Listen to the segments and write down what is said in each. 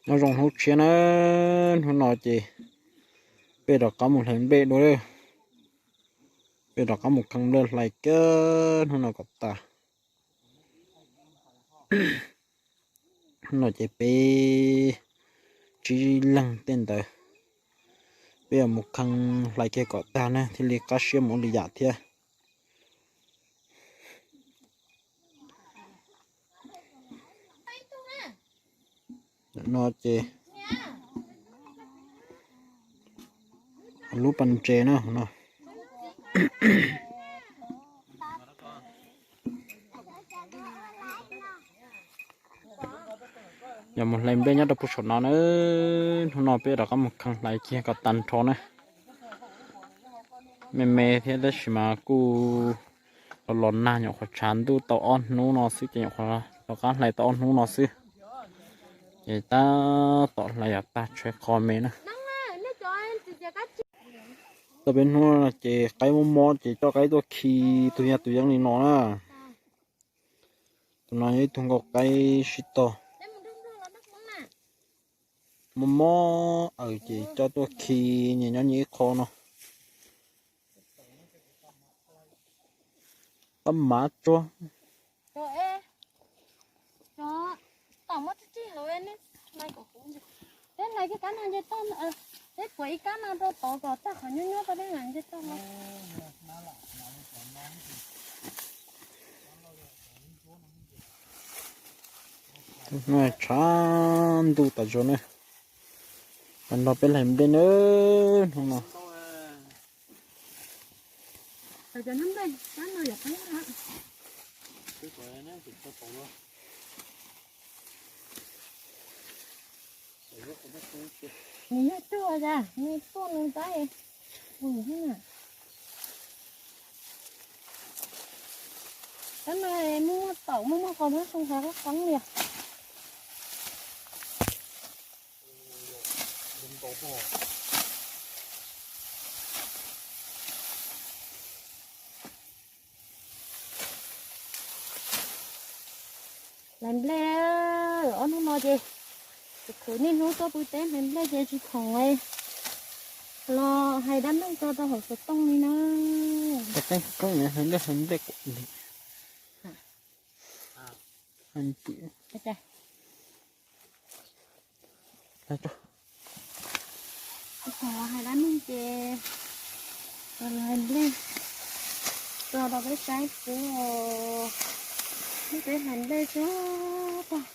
Nyob zoo hnub tshiab na, hnub no ces peb rov qab mus hlais nplej dua. Peb rov qab mus kheej nplej hlais kiag hnub no kom tag. Hnub no ces peb tsib leeg tej ntawd, peb yuav mus kheej hlais kiag kom tag na thiaj li qab siab mus ua lwm yam thiab. No ces lub pas ntses na no. Yog mus hlais nplej nyob rau puag saum no na, hnub no peb rov qab mus kheej hlais kiag kom tag nrho na. Me me thiab tab sis mas kuj los los nag, nyuam qhuav tshav ntuj tau ob hnub no xwb ces nyuam qhuav rov qab hlais tau ob hnub no xwb. Ces tab tom hlais yav tag tshuav qho me na. Tau peb hnub no ces qaib mob mob ces coj qaib tuaj khi tus yaj tus yeeb li no na. Tus no yog ib tug nkauj qaib sib tog. Mob mob aws ces coj tuaj khi nyias nyob nyias ib qho no. Tab mav tsuag. Peb hlais kiag kab no nce toj, peb puas ib kab no rau tod kom tag qhov nyuaj nyuaj rau peb mam nce toj no. Tshav ntuj tas zog na, tag nrho peb hlais nplej na hnub no. Nws yog tuaj, nws tuaj nws tab. Tab no muaj muaj taum, muaj muaj qos, muaj soo qab qoob li. Hlais nplej, ob hnub no ces khwv niaj hnub tuaj pw teb hlais nplej ces tsis khoom los hais dab neeg tso rau hauv xov tooj li na. Hlais nplej, hlais nplej. Hais dab neeg ces hlais nplej tso rau peb saib xwb os. Peb hlais nplej tso tag.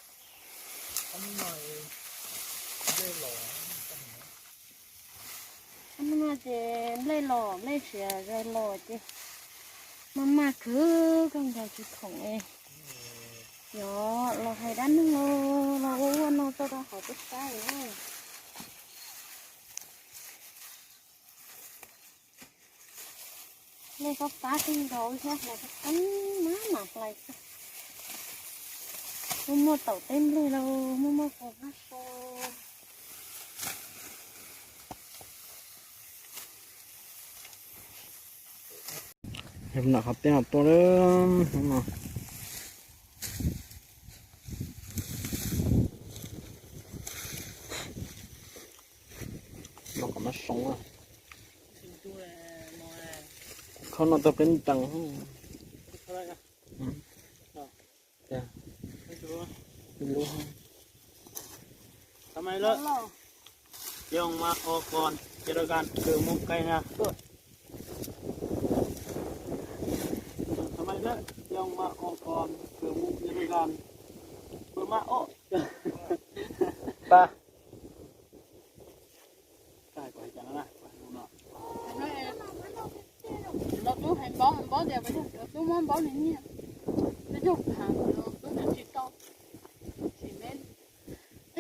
Hnub no ces nplej los, nplej siav zais los ces maj maj khwv kawg nkaus tsis khoom es. Yog los hais dab neeg los ua ua no tso rau hauv peb saib. Nplej fab fab kawg nkaus thiab, hlais fab fab mas mas hlais. Muaj muaj taum teb nplej los muaj muaj qos hab so. Yog nam qhov tej no tuaj lawm no. Los kom mab soo. Kho no tau peb nrees. Txhob maim lawm, yoo mas o kon, ces rau kan kws mus kais na. Txhob maim lawm, yoo mas o kon, kws mus ces rau kan. Pw mas o. Pa. Los tub hais npaub, npaub tias peb yog cov tub muab npaub li nyiaj, peb yog phav los tub hais tsis tau.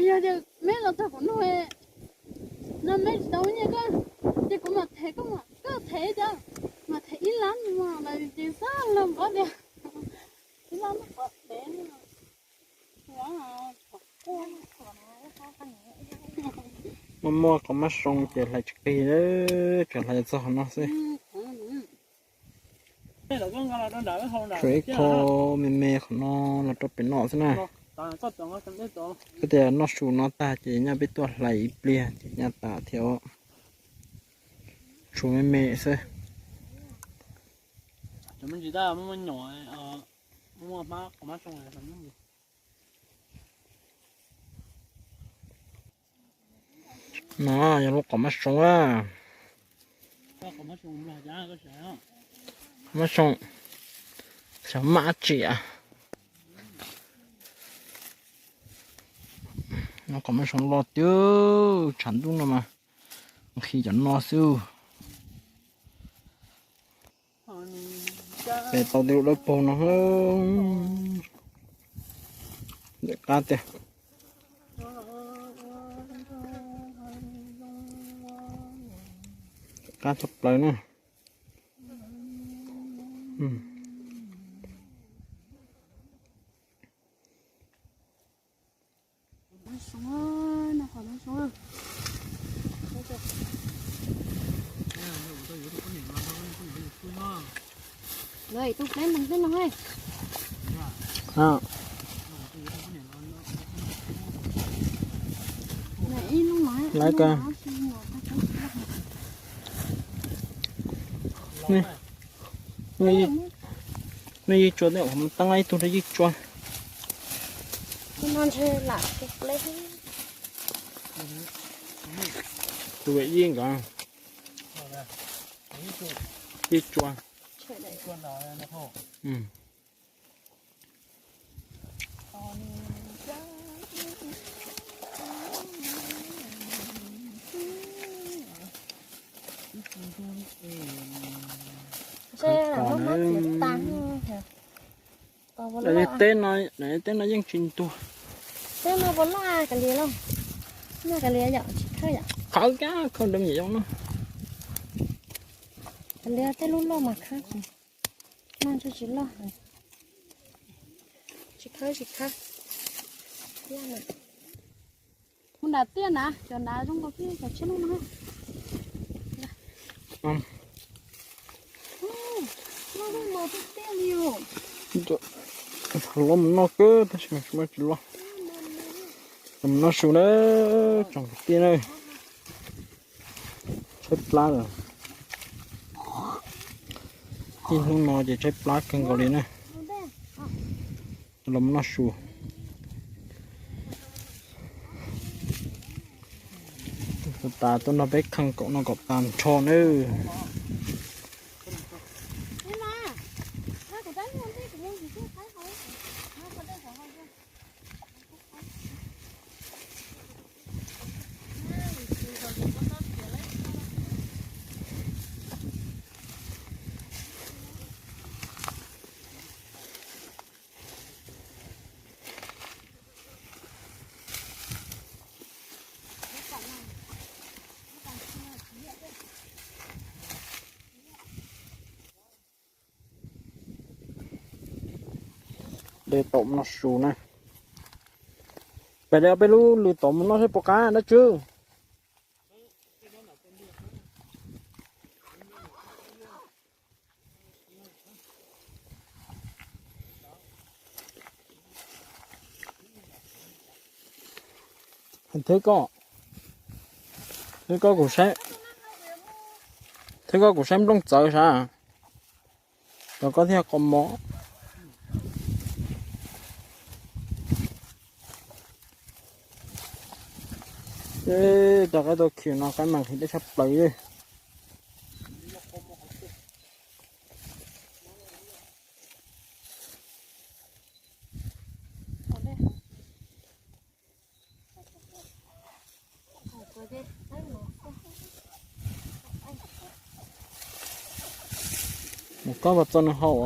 Yog tias meb los txog kuv nug no meb tsis tau nyiaj koj, ces kuv mam them koj, mam koj them cas, mam them ib lab mas los ces xab los npaub tias ib lab pov dev. Muaj muaj qhov mab soo ces hlais tsis qis, tsuas hlais txog qhov no xwb. Tshuav ib qho me me qhov no los rau pem no xwb na. Koj tias noj su no tag ces nyaj peb tuaj hlais ib pliag ces nyaj tas thiab. Tshuav me me xwb. No yog lub qos mab soo a. Mab soo, xyov maj dab tsi a. Lub qos mab soo loj tiag, tshav ntuj no mas nqhis cov no xwb. Pem tau tej lub dawb paug no. Ntawm qab tiag. Qab tshaj plaws na. Lawv tus peb mus tej no. Lawv kawg. Nej yeej tsua, nej mus teeb ib tug rau yeej tsua. Tus yeej nkawd yeej tsua. Teb no, teb no yeej tsis ntuag. Teb no puas loj kav liam los? Loj kav liam yom, tsis khawb yom? Khawb kab khawb deev yam zoo no. Kav liam tej lub loj mas khawb tsis, no tsis loj. Tsis khawb, tsis khawb. Mus nram tiaj na, cov nrad zoo nkaus tib cov tshiab loj no. Loj mus noj kawg tab sis mas tsis muaj tsis loj. Los noj su na, tsoom kwv tij na. Tshaib plab lawm. Tib hnub no ces tshaib plab kawg nkaus li na. Los noj su. Tus tas tuaj nrog peb kheej kaum no kom tag nrho nawb. De tom no su na. Peb de peb lub lws tom mus noj seb puas qab dab tsi. Thib koj, thib koj kuv saib, thib koj kuv saib nplooj txawv sav. Cov koj thiaj qo mov. Cov qaib tau khiv no qaib mas nqhis dej tshaj plaws li. Mus koj vas txog nws haus.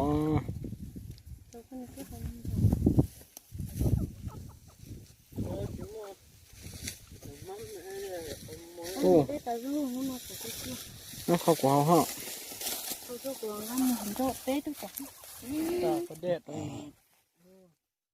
Noj qhov kuv haus hos.